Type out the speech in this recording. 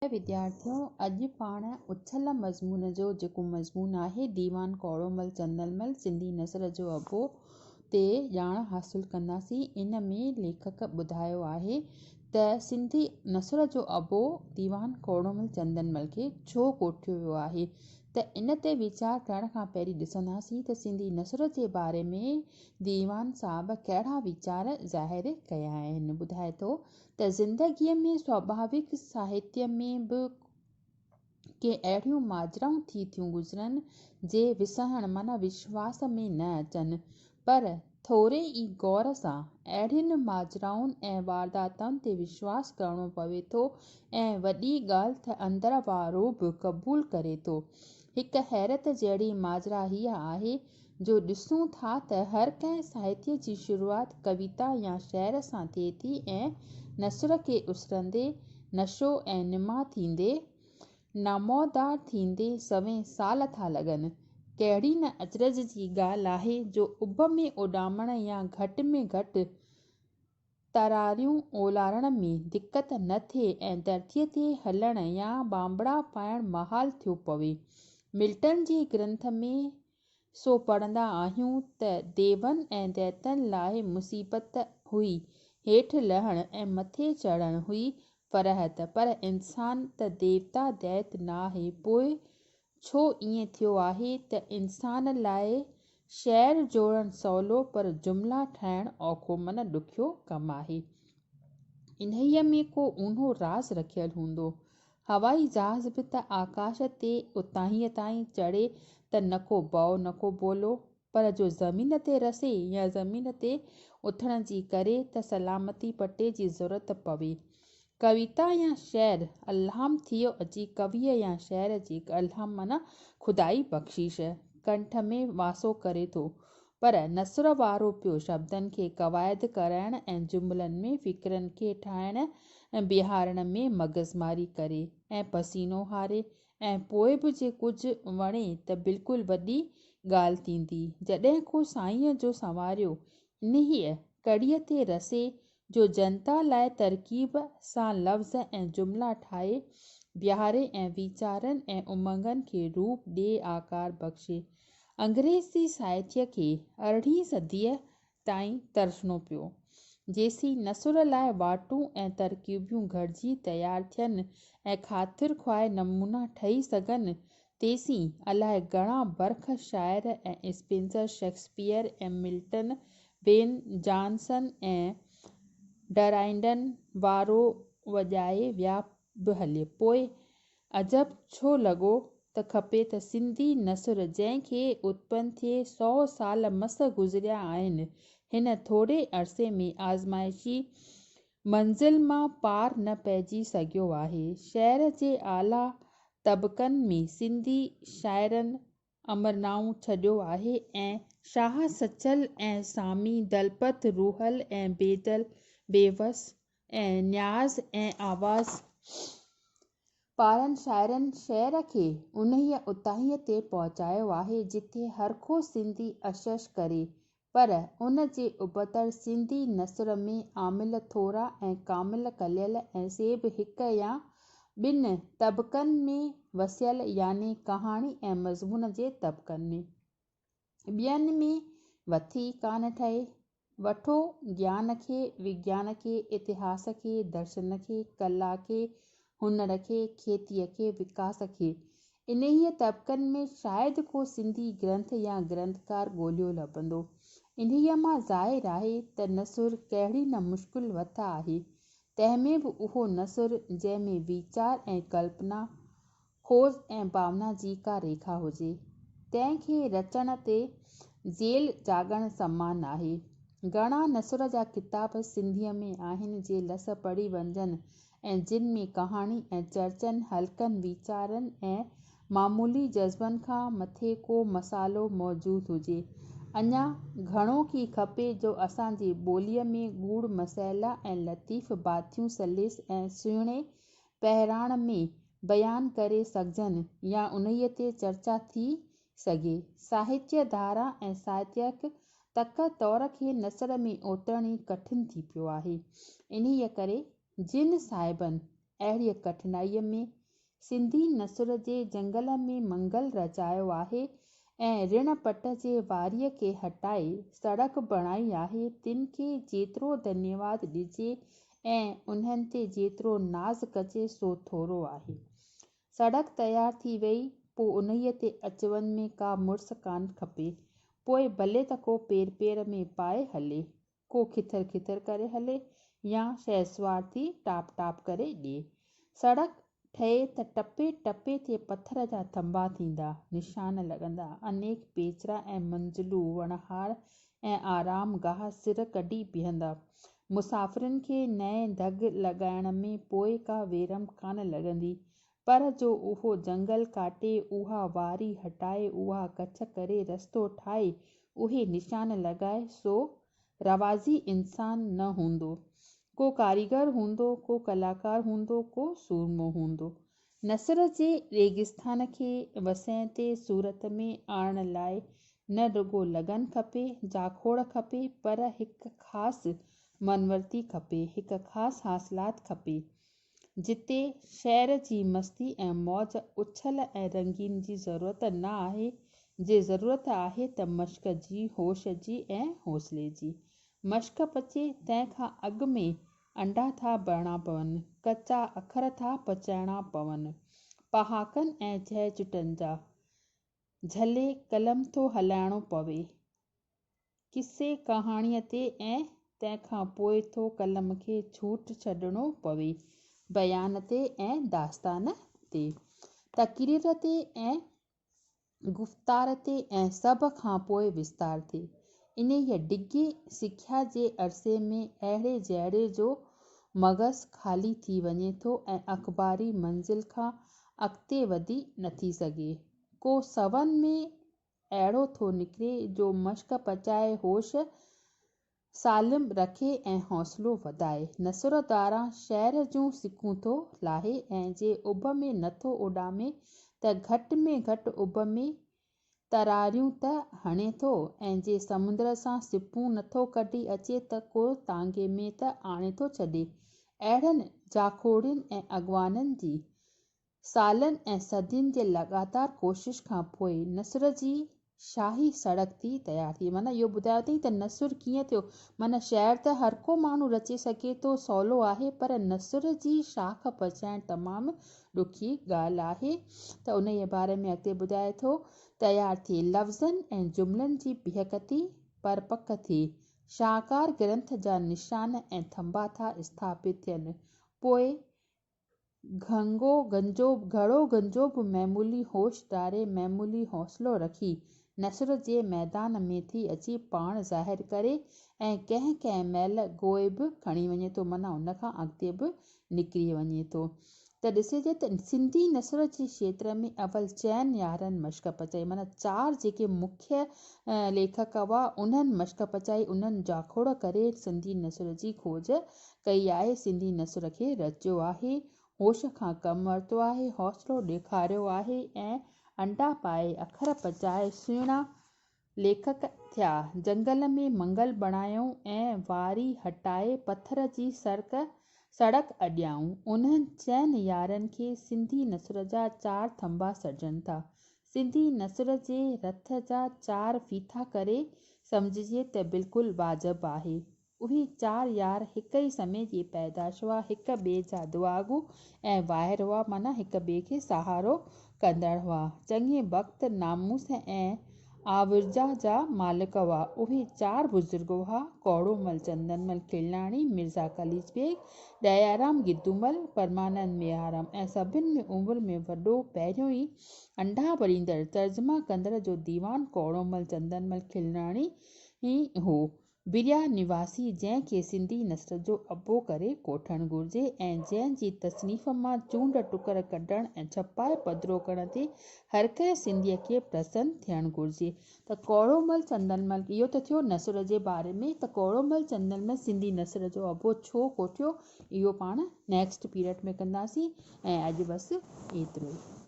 وديارٿيو! اڄ پاڻ اٿل مضمون جو جيڪو مضمون آهي ديوان ڪوڙومل چندنمل سنڌي نثر جو ابو تي ڄاڻ حاصل ڪنداسين. ان ۾ ليکڪ ٻڌايو آهي ته سنڌي نثر جو ابو ديوان ڪوڙومل چندنمل کي ڇو ڪوٺيو ويو آهي ته ان تي ويچار ڪرڻ کان پهرين ڏسنداسين ته سنڌي نثر جي باري ۾ ديوان صاحب ڪهڙا ويچار ظاهر ڪيا آهن. ٻڌائي ٿو ته زندگيء ۾ سواڀاويڪ ساهتيه ۾ به ڪي اهڙيون ماجرائون ٿي ٿيون گذرن، جي وسهڻ معنيٰ وشواس ۾ نه اچن، پر ٿوري ئي غور سان اهڙين ماجرائن ۽ وارداتن تي وشواس ڪرڻو پوي ٿو ۽ وڏي ڳالهه ته اندر وارو به قبول ڪري ٿو. هڪ حيرت جهڙي ماجرا هيء آهي جو ڏسون ٿا ته هر ڪنهن ساهتيه جي شروعات ڪويتا يا شعر سان ٿئي ٿي ۽ نثر کي اسرندي، نشو ۽ نما ٿيندي، نمودار ٿيندي سوين سال ٿا لڳن. ڪهڙي نه اچرج جي ڳالهه آهي جو اڀ ۾ اڏامڻ يا گهٽ ۾ گهٽ تراريون اولارڻ ۾ دقت نه ٿئي ۽ ڌرتيء تي هلڻ يا بانبڙا پائڻ محال ٿيو پوي. ملٽن جي گرنٿ ۾ سو پڙهندا آهيون ته ديون ۽ دئتن لاء مصيبت هئي هيٺ لهڻ ۽ مٿي چڙهڻ هئي فرحت، پر انسان ته ديوتا دئت ناهي پوء ڇو ائين ٿيو آهي ته انسان لاء شعر جوڙڻ سولو پر جملا ٺاهڻ اوکو معنيٰ ڏکيو ڪم آهي. انهيء ۾ ڪو اونهو راز رکيل هوندو. هوائي جهاز به ته آڪاش تي اتاهينء تائين چڙهي ته نڪو ڀؤ نڪو ڀولو، پر جو زمين تي رسي يا زمين تي اٿڻ جي ڪري ته سلامتي پٽي جي ضرورت پوي. ڪويتا يا شعر الهام ٿيو اچي ڪويء يا شاعر جي الهام معنيٰ خدائي بخشيش ڪنٺ ۾ واسو ڪري ٿو، پر نثر وارو پيو شبدن کي قواعد ڪرائڻ ۽ جملن ۾ فقرن کي ٺاهڻ ۽ بيهارڻ ۾ مغزماري ڪري ۽ پسينو هاري ۽ پوء به جي ڪجهه وڻي ته بلڪل وڏي ڳالهه ٿيندي. جڏهن ڪو سائينء جو سنواريو انهيء ڪڙيء تي رسي جو جنتا لاء ترڪيب سان لفظ ۽ جملا ٺاهي بيهاري ۽ ويچارن ۽ امنگن کي روپ ڏئي آڪار بخشي. انگريزي ساهتيه کي ارڙهين صديء تائين ترسڻو پيو، جيسين نثر لاء واٽون ۽ ترڪيبون گهڙجي تيار ٿين ۽ خاطر خواهه نمونا ٺهي سگهن، تيسين الائي گهڻا برک شاعر ۽ Spenser, Shakespeare ۽ Milton, Ben Jonson ۽ Dryden وارو وڄائي ويا به هلي. پوء عجب ڇو لڳو ته کپي ته سنڌي نثر جنهن کي اتپن ٿئي سئو سال مس گذريا آهن، هن ٿوري عرصي ۾ آزمائشي منزل مان پار نه پئجي سگهيو آهي. شعر جي اعليٰ طبقن ۾ سنڌي شاعرن امرنائون ڇڏيو آهي ۽ شاهه سچل ۽ سامي، دلپت، روحل ۽ بيدل، بيوس ۽ نياز ۽ آواز پارن شاعرن شعر کي انهيء اتاهينء تي پهچايو آهي، جتي هرڪو سنڌي اشش ڪري پر ان جي ابتڙ سنڌي نثر ۾ عامل ٿورا ۽ ڪامل قليل ۽ سي به هڪ يا ٻن طبقن ۾ وسيل يعني ڪهاڻي ۽ مضمون جي طبقن ۾. ٻين ۾ وٿي ڪانه ٺهي. وٺو گيان کي، وگيان کي، اتهاس کي، درشن کي، ڪلا کي، هنر کي، کيتيء کي، وڪاس کي. انهيء طبقن ۾ شايد ڪو سنڌي گرنٿ يا گرنٿڪار ڳوليو لڀندو. انهيء مان ظاهر آهي ته نثر ڪهڙي نه مشڪل وٿ آهي، تنهن ۾ به اهو نثر جنهن ۾ ويچار ۽ ڪلپنا، کوج ۽ ڀاونا جي ڪا ريکا هجي، تنهن کي رچڻ تي جيل جاڳڻ سمان آهي. گهڻا نثر جا ڪتاب سنڌيء ۾ آهن جي لس پڙهي وڃجن ۽ جن ۾ ڪهاڻي ۽ چرچن، هلڪن ويچارن ۽ معمولي جذبن کان مٿي ڪو مسئلو موجود هجي. اڃا گهڻو ڪي کپي جو اسان جي ٻوليء ۾ ڳوڙهه مسئلا ۽ لطيف باٿيون سليس ۽ سهڻي پهراڻ ۾ بيان ڪري سگهجن يا انهيء تي چرچا ٿي سگهي. ساهتيه ڌارا ۽ ساهتيڪ تڪ طور کي نثر ۾ اوترڻ ئي ڪٺن ٿي پيو آهي. انهيء ڪري جن صاحبن اهڙيء ڪٺنائيء ۾ سنڌي نثر جي جنگل ۾ منگل رچايو آهي ۽ رڻ پٽ جي واريء کي هٽائي سڙڪ بڻائي آهي، تن کي جيترو ڌنيواد ڏجي ۽ انهن تي جيترو ناز ڪجي سو ٿورو آهي. سڙڪ تيار ٿي ويئي، پوء انهيء تي اچ وڃ ۾ ڪا مڙس ڪانه کپي، پوء ڀلي ته ڪو پير پير ۾ پائي هلي. ڪو کٿر کٿر ڪري هلي يا شهسوار ٿي ٽاپ ٽاپ ڪري ڏئي. سڙڪ ٺهي ته ٽپي ٽپي تي پٿر جا ٿنڀا ٿيندا، نشان لڳندا، انيڪ پيچرا ۽ منزلون، وڻهار ۽ آرام گاهه سر ڪڍي بيهندا. مسافرن کي نئين دڳ لڳائڻ ۾ پوء ڪا ويرم ڪانه لڳندي. پر جو اهو جنگل ڪاٽي، اها واري هٽائي، اها ڪڇ ڪري رستو ٺاهي، اهي نشان لڳائي، سو رواجي انسان نه هوندو. ڪو ڪاريگر هوندو، ڪو ڪلاڪار هوندو، ڪو سورمو هوندو. نثر جي ريگستان کي وسئين تي صورت ۾ آڻڻ لاء نه رڳو لگن کپي، جاکوڙ کپي، پر هڪ خاص منورتي کپي، هڪ خاص حاصلات کپي. جتي شعر جي مستي ۽ موج اڇل ۽ رنگين جي ضرورت نه آهي، جي ضرورت آهي ته مشق جي، هوش جي ۽ حوصلي جي. مشق پچي، تنهن کان اڳ ۾ انڊا ٿا ڀرڻا پون، ڪچا اکر ٿا پچائڻا پون، پهاڪن ۽ چهچٽن جا جهلي قلم ٿو هلائڻو پوي. قصي ڪهاڻيء تي ۽ تنهن کان پوء ٿو قلم کي ڇوٽ ڇڏڻو پوي بيان تي ۽ داستان تي، تقرير تي ۽ گفتار تي ۽ سڀ کان پوء وستار تي. انهيء ڊگهي سکيا جي عرصي ۾ اهڙي جهڙي جو مغز خالي ٿي وڃي ٿو ۽ اخباري منزل کان اڳتي وڌي نٿي سگهي. ڪو سون ۾ اهڙو ٿو نڪري جو مشق پچائي هوش سالم رکي ۽ حوصلو وڌائي. نثر داران شعر جون سڪون ٿو لاهي ۽ جي اڀ ۾ نٿو اڏامي ته گهٽ ۾ گهٽ اڀ ۾ تراريون ته هڻي ٿو ۽ جي سمنڊ سان سپون نٿو ڪڍي اچي ته ڪو تانگهي ۾ ته آڻي ٿو ڇڏي. اهڙن جاکوڙين ۽ اڳواڻن جي سالن ۽ صدين جي لڳاتار ڪوشش کان پوء نثر جي شاهي سڙڪ ٿي تيار ٿي. معنيٰ اهو ٻڌايو اٿئي ته نثر ڪيئن ٿيو؟ معنيٰ شعر ته هر ڪو ماڻهو رچي سگهي ٿو، سولو آهي، پر نثر جي شاخ پچائڻ تمام ڏکي ڳالهه آهي ته انهيء باري ۾ اڳتي ٻڌائي ٿو، تيار ٿئي، لفظن ۽ جملن جي بيهڪ ٿي پرپڪ ٿئي، شاهڪار گرنٿ جا نشان ۽ ٿنڀا ٿا اسٿاپت ٿين، پوء گهنگو گنجو گهڙو گنجو به معمولي هوش داري معمولي حوصلو رکي نثر جي ميدان ۾ ٿي اچي پاڻ ظاهر ڪري ۽ ڪنهن ڪنهن مهل گوء به کڻي وڃي ٿو معنيٰ ان کان اڳتي به نڪري وڃي ٿو ته ڏسجي ته سنڌي نثر جي کيتر ۾ اول چئن يارن مشق پچائي معنيٰ چار جيڪي مکيه ليکڪ هئا انهن مشق پچائي انهن جاکوڙ ڪري سنڌي نثر جي کوج ڪئي آهي، سنڌي نثر کي رچيو آهي، هوش کان ڪم ورتو آهي، حوصلو ڏيکاريو آهي ۽ انڊا پائي، اکر پچائي سهڻا ليکڪ ٿيا. جنگل ۾ منگل بڻايائون ۽ واري هٽائي پٿر جي سڙڪ اڏيائون. انهن چئن يارن کي سنڌي نثر جا چار ٿنڀا سڏجن ٿا. سنڌي نثر جي رٿ جا چار ڦيٿا ڪري سمجهجي ته بلڪل واجب آهي. اهي چار يار هڪ ئي سمي جي پيدائش هئا، هڪ ٻئي جا دعاگو ۽ واهر هئا، معنيٰ هڪ ٻئي کي سهارو ڪندڙ هئا. چڱي بخت، ناموس ۽ آورجا جا مالڪ هئا. اهي چار بزرگ هئا، ڪوڙومل چندنمل کيلناڻي، مرزا قليچ بيگ، ڏيارام گدومل، پرمانند ميهارام ۽ سڀن ۾ عمر ۾ وڏو پهريون ئي انڍا ڀريندڙ، ترجما ڪندڙ جو ديوان ڪوڙومل چندنمل کيلناڻي ئي هو. بريا نواسي جنهن کي سنڌي نثر جو ابو ڪري ڪوٺڻ گهرجي ۽ جنهن جي تصنيف مان چونڊ ٽڪر ڪڍڻ ۽ ڇپائي پڌرو ڪرڻ تي هر ڪنهن سنڌيء کي پرسن ٿيڻ گهرجي ته ڪوڙومل چندنمل اهو ته ٿيو نثر جي باري ۾ ته ڪوڙومل چندنمل سنڌي نثر جو ابو ڇو ڪوٺيو اهو پاڻ نيڪسٽ پيريڊ ۾ ڪنداسين ۽ اڄ بس ايترو ئي.